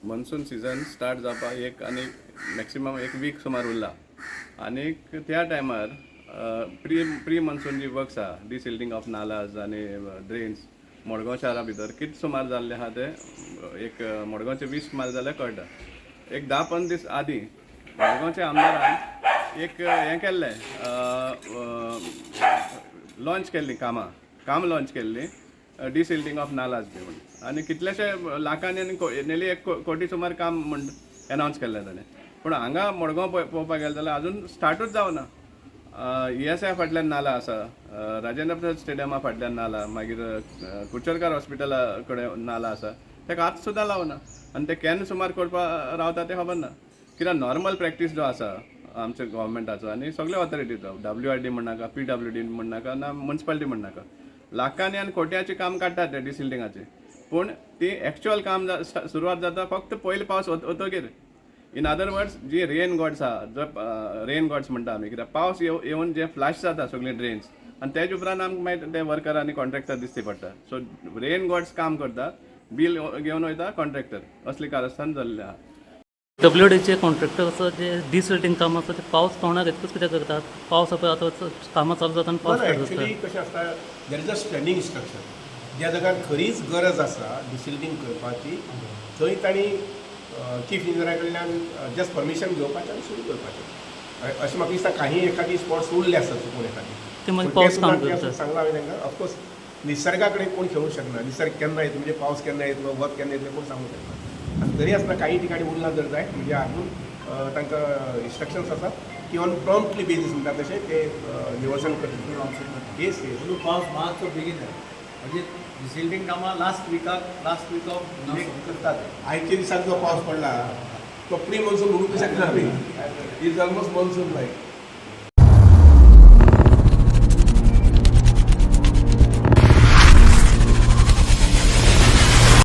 Monsoon season start जावपाक एक आनी मॅक्सिमम एक वीक सुमार उरला आनीक त्या टायमार प्री मॉन्सून जी वर्क्स आहा, डिसिल्टींग ऑफ नालाज आनी ड्रेन्स, मडगांव शारा भितर कितें सुमार जाल्लें आहा तें एक मडगांवचे 20 मायल जाल्यार कळटा. एक 10-15 दीस आदीं मडगांवच्या आमदारान एक हें केल्लें, लॉन्च केल्लीं कामां, काम लॉन्च केल्लीं, डिसिल्टींग ऑफ नालाज बी म्हूण. आनी कितलेशे लाखांनी आनी नेली एक कोटी सुमार काम म्हण एनावन्स केल्लें ताणें. पूण हांगा मडगांव पळोवपाक गेलें जाल्यार अजून स्टार्टूच जावना. ईएसआय फाटल्यान नाला आसा, राजेंद्र प्रसाद स्टेडियमा फाटल्यान नाला, मागीर कुचरकार हॉस्पिटला कडेन नाला आसा, ताका हात सुद्दां लावना. आनी ते केन्ना सुमार करपा रावता तें खबर ना. कित्याक नॉर्मल प्रॅक्टीस जो आसा आमच्या गव्हर्मेंटाचो आनी सगळे ऑथॉरिटीचो, डब्ल्यूआरडी म्हणनाका, पीडब्ल्यूडी म्हणनाका ना मुन्सिपालिटी म्हणनाका, लाखांनी आनी कोट्याचें काम काडटात ते डिसिल्टिंगाचें, पूण ती एक्चुअल काम सुरवात जाता फक्त पयले पावस वतगीर. इन अदर वर्ड्स, जी रेन गॉड्स आहा, जो रेन गॉड्स म्हणटा आमी, कित्याक पावस येवन जे फ्लश जाता सगळे ड्रेन्स आनी तेज उपरांत आमकां मागीर ते वर्कर आनी कॉन्ट्रॅक्टर दिसती पडटा. सो रेन गॉड्स काम करता, बील घेवन वयता कॉन्ट्रॅक्टर, असली कारस्थान जाल्लें आहा. डब्ल्यूडीचे कॉन्ट्रॅक्टर आसा, जे डिसिल्टींग काम आसा ते पावस तोंडार येतकूच कित्याक करतात? पावस पळय आतां कामां चालू जाता आनी पावस ना. पडत आसता. ॲक्च्युली कशें आसता, there is a standing instruction. ज्या जाग्यार खरीच गरज आसा डिसिल्टींग करपाची, थंय तांणी चीफ इंजिनियरा कडल्यान जस्ट परमिशन घेवपाचें आनी सुरू करपाचें. अशें म्हाका दिसता, काही एखादी स्पॉट्स उरले आसत चुकून एखादी. ते मागीर पूण पावस सुद्दां काम ते करता. सांगलां हांवें तांकां. ऑफकोर्स निसर्गा कडेन कोण खेळूंक शकना. निसर्ग केन्ना येतलो, म्हणजे पावस केन्ना येतलो, वत केन्ना येतलें, कोण सांगूंक शकना. आनी तरी आसतना काही ठिकाणी उरलां जर जायत, म्हणजे अजून तांकां इन्स्ट्रक्शन्स आसात की ऑन प्रॉम्प्टली बेजीस म्हणटा तशें ते निवळसाण करतले. येस. अंदू पावस मातसो बेगीन जालो, म्हणजे डिसिल्टींग कामां लास्ट विकाक, लास्ट वीक ऑफ मे करतात. आयच्या दिसाक जो पावस पडला तो प्री मॉन्सून म्हणूंक शकना आमी, is almost monsoon like.